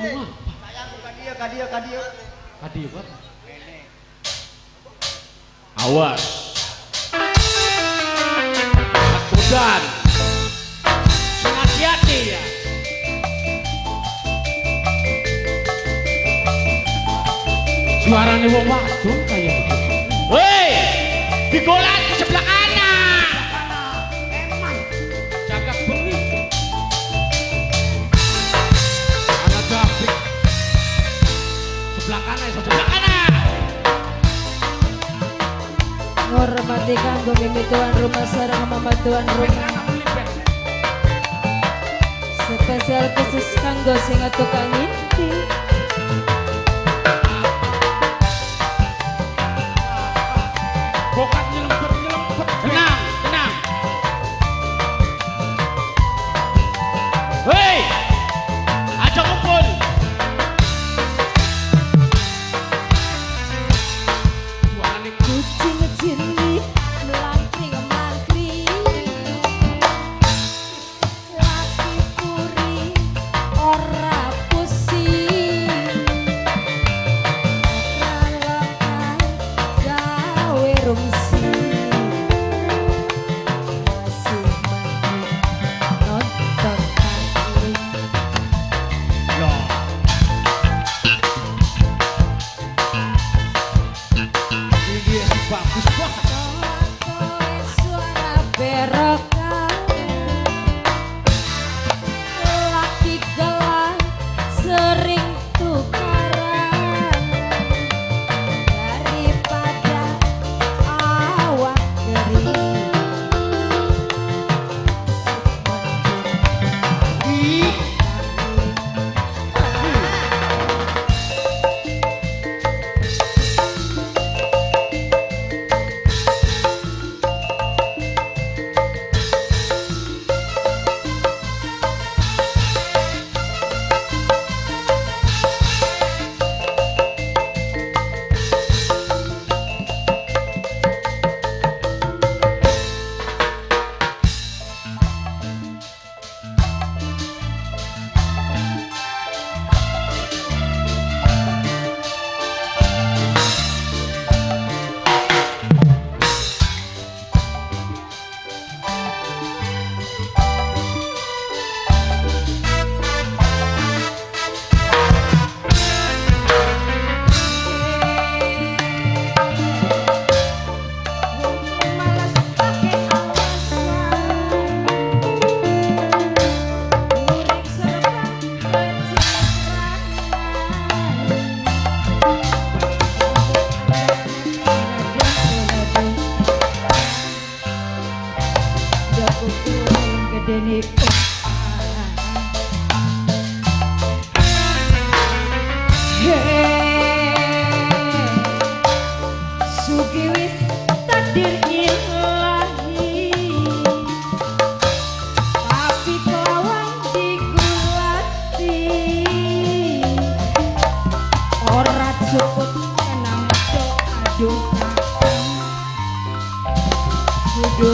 Ngomong apa? Sayangku kadieu kadieu kadieu. Kadieu apa? Awas. Akudan. Sing hati-hati ya. Suarane wong wadon kaya gitu. Hei, digolat ke sebelah kanan. Emang jaga bengi. Ana trafik. Sebelah kanan, sebelah kanan. Ngormati kanggo mimi tuan rumah sareng mama tuan rumah. Spesial khusus kanggo sing tukang nginti. Bokat nyelempet-nyelempet. Tenang, tenang. Hei, aja ngumpul. Suarane kucing cilik melangkring-melangkring, laki puri ora pusing, ralokan gawe rungsi, masih mending nonton taklim. Loh. Ini bagus banget. Kowe suara berokan, laki gelang sering tukaran, daripada awak kering. Ih, Malas pakai alasan, muring serba kecipratan. Gedene sugi wis takdir ilahi, tapi kelawan dikulati, ora cukup kenang doa duka, kudu